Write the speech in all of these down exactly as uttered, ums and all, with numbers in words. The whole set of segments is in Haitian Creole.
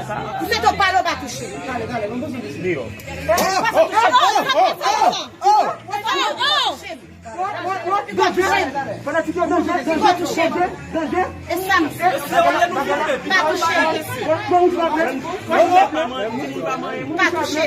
Ou se to pale, ou pa touche. Deyò. Pa touche. Pa touche. Pa touche. E sa m fè. Pa touche. Pa touche.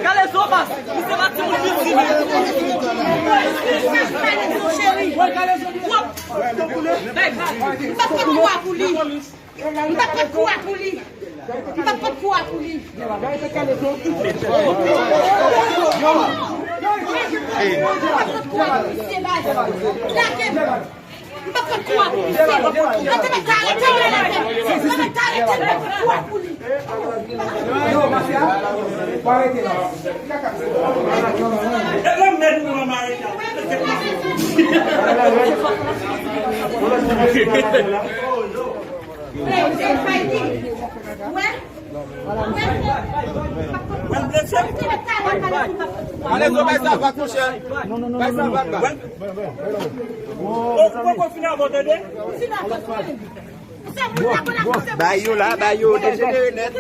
Gade Zobas, misye pa timoun piti menm. Cheri. M pa pot kou a pou li. M pa pot kou a pou li. M pa pot kou a pou li. M pa pot kou a pou li. M pa pot kou a pou li. Mete mèt la la tèt. Mete mèt la la tèt. M pa pot kou a pou li. Ale, zo, bay sa vag, monchè. Bay sa vag la. Ou poko fin avè w, tande? Bay yo la, bay yo dejenere nèt.